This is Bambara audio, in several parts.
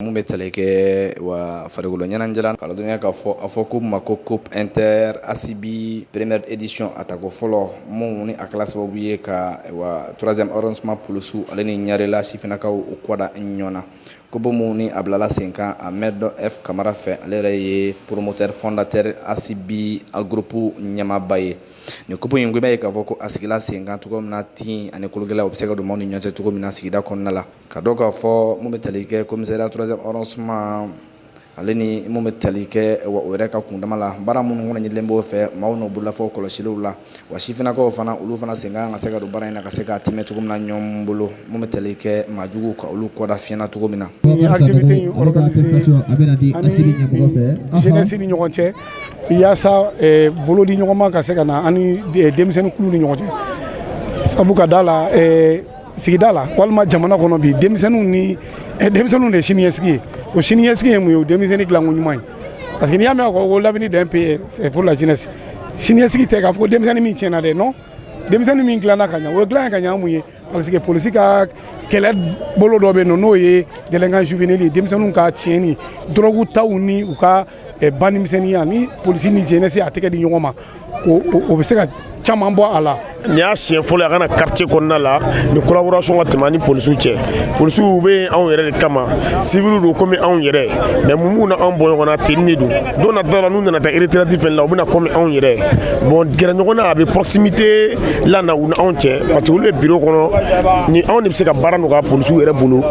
Mun bɛ tali kɛ wa farikolo ɲɛnajɛ la, k'a ladɔnniya k'a fɔ a fɔ ko ma ko Coupe Inter ACB première édition, a tako fɔlɔ, mun ni a kɛla sababu ye ka wa troisième arrondissement polisiw ale ni Ɲarela sifinnakaw u kɔda ɲɔgɔn na. Coupe mun ni a bilala sen kan Ahmed F Kamara fɛ, ale yɛrɛ ye promoteur fondateur ACB a groupe ɲɛmaaba ye. Nin coupe in, i b'a ye k'a fɔ ko a sigila sen kan cogo min na, tin ani kologɛlɛya u bɛ se ka don maaw ni ɲɔgɔn cɛ cogo min na sigida kɔnɔna la. Ka dɔn k'a fɔ mun bɛ tali kɛ commissariat troisième arrondissement ale ni mun bɛ tali kɛ wa o yɛrɛ ka kundama la, baara minnu kɔni ɲinilen b'o fɛ, maaw n'u bololafɛnw kɔlɔsiliw la. Wa sifinnakaw fana, olu fana sen kan ka se ka don baara in na, ka se k'a timɛ cogo min na ɲɔgɔn bolo, mun bɛ tali kɛ maajuguw ka olu kɔda fiɲɛna cogo min na. Ni activité in organisé ani jeunesse ni ɲɔgɔn cɛ, yaasa bolo di ɲɔgɔn ma ka se ka na ani denmisɛnnin kulu ni ɲɔgɔn cɛ, sabu ka da la sigida la walima jamana kɔnɔ bi, denmisɛnninw ni denmisɛnninw de ye siniɲɛsigi ye. O siniɲɛsigi ye mun ye? O denmisɛnnin dilanko ɲuman ye, parce que n'i y'a mɛn ko l'avenir d'un pays, c'est pour la jeunesse. Siniɲɛsigi tɛ k'a fɔ ko denmisɛnnin min tiɲɛna dɛ, non, denmisɛnnin min dilanna ka ɲɛ, o dilan ka ɲɛ mun ye? Parce que polisi ka kɛlɛ bolo dɔ bɛ yen nɔ, n'o ye délinquance juvénile ye, denmisɛnninw ka tiɲɛni, drogue taw ni u ka bandimisɛnninya. Ni polisi ni jeunesse a tɛgɛ di ɲɔgɔn ma, ko o bɛ se ka caman bɔ a la. Nin y'a siɲɛ fɔlɔ a ka na quartier kɔnɔna la, ni collaboration ka tɛmɛ an ni polisiw cɛ. Polisiw bɛ anw yɛrɛ de kama, civil don komi anw yɛrɛ, mais mun b'u na anw bɔ ɲɔgɔn na? Tenue de don. Don nata la, n'u nana taa retraite fɛnɛ la, u bɛna komi anw yɛrɛ. Bon, gɛrɛ ɲɔgɔn na, a bɛ proximité la na u ni anw cɛ, parce que olu bɛ bureau kɔnɔ, ni anw de bɛ se ka baara nɔgɔya polisiw yɛrɛ bolo,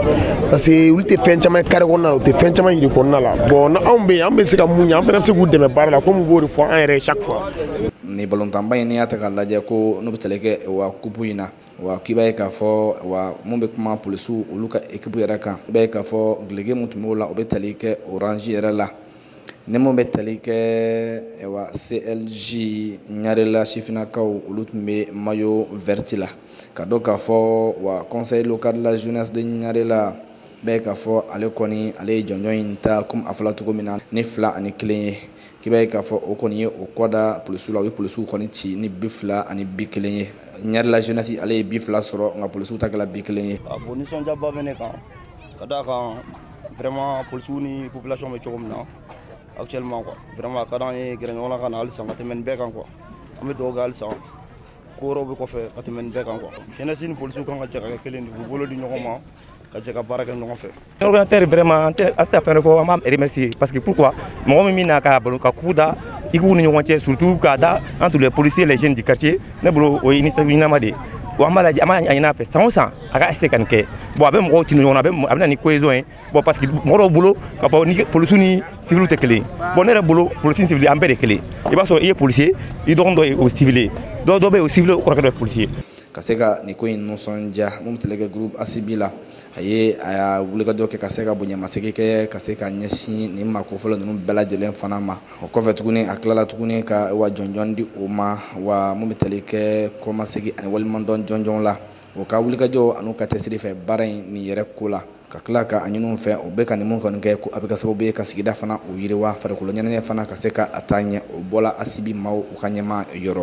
parce que olu tɛ fɛn caman ye carré kɔnɔna la, u tɛ fɛn caman yiri kɔnɔna la. Bon, ni anw bɛ yen, an bɛ se ka mun ɲɛ, an fana bɛ se k'u dɛmɛ baara la, komi u b'o de fɔ an yɛrɛ ye chaque fois. Ni balontanba in, n'i y'a ta k'a lajɛ ko n'u bɛ tali kɛ wa coupe in na wa, k'i b'a ye k'a fɔ wa mun bɛ kuma polisiw olu ka équipe yɛrɛ kan, i b'a ye k'a fɔ gileki mun tun b'o la, o bɛ tali kɛ orange yɛrɛ la. Ni mun bɛ tali kɛ wa CLJ Ɲarela sifinnakaw, olu tun bɛ maillot vert la. Ka dɔn k'a fɔ wa conseil local de la jeunesse de Ɲarela bɛ k'a fɔ ale kɔni, ale ye jɔnjɔn in ta komi a fɔla cogo min na ni 2-1 ye. K'i b'a ye k'a fɔ o kɔni ye o kɔda polisiw la, u ye polisiw kɔni ci ni 21 ye. Ɲarela jeunesse, ale ye bi 2 sɔrɔ, nka polisiw ta kɛla bi 1 ye. Bon, nisɔndiyaba bɛ ne kan ka d'a kan vraiment polisiw ni population bɛ cogo min na actuellement quoi, vraiment a ka d'an ye gɛrɛ ɲɔgɔn na ka na halisa ka tɛmɛ nin bɛɛ kan quoi. An bɛ dugawu kɛ halisa, ko wɛrɛw bɛ kɔfɛ ka tɛmɛ nin bɛɛ kan quoi. Jeunesse ni polisiw kan ka jɛ ka kɛ kelen de, k'u bolo di ɲɔgɔn ma ka jɛ ka baara kɛ ɲɔgɔn fɛ. Organisateur, vraiment, an tɛ se ka fɛn wɛrɛ fɔ, an b'a remercier, parce que pourquoi? Mɔgɔ min na ka balo ka coupe da équipe ni ɲɔgɔn cɛ, surtout k'a da entre les policiers et les jeunes du quartier, ne bolo o ye initiative ɲɛnama de ye. Bon, an b'a lajɛ, an b'a ɲini a fɛ san o san a ka essayer ka nin kɛ. Bon, a bɛ mɔgɔw tin ɲɔgɔn na, a bɛ na ni cohésion ye. Bon, parce que mɔgɔ dɔw bolo k'a fɔ ni polisiw ni civil tɛ kelen ye. Bon, ne yɛrɛ bolo, polisi ni civil, an bɛɛ de kelen. I b'a sɔrɔ i ye policier, i dɔgɔnin dɔ ye o civil ye, dɔw dɔ bɛ yen, o civil, o kɔrɔkɛ dɔ ye policier. Ka se ka nin ko in nisɔndiya, mun bɛ tali kɛ groupe ACB la, a ye a y'a wulikajɔ kɛ ka se ka bonyamasegin kɛ, ka se ka ɲɛsin nin maa kofɔlɔ ninnu bɛɛ lajɛlen fana ma. O kɔfɛ tuguni, a tilala tuguni ka wa jɔnjɔn di o ma wa mun bɛ tali kɛ kɔmasegin ani waleɲumandɔn jɔnjɔn la, o ka wulikajɔ an'u ka cɛsiri fɛ baara in nin yɛrɛ ko la. Ka tila ka a ɲini u fɛ, u bɛ ka nin mun kɔni kɛ, ko a bɛ kɛ sababu ye ka sigida fana o yiriwa, farikolo ɲɛnajɛ fana ka se ka a taa ɲɛ. O bɔla ACB maaw u ka ɲɛmaa yɔrɔ.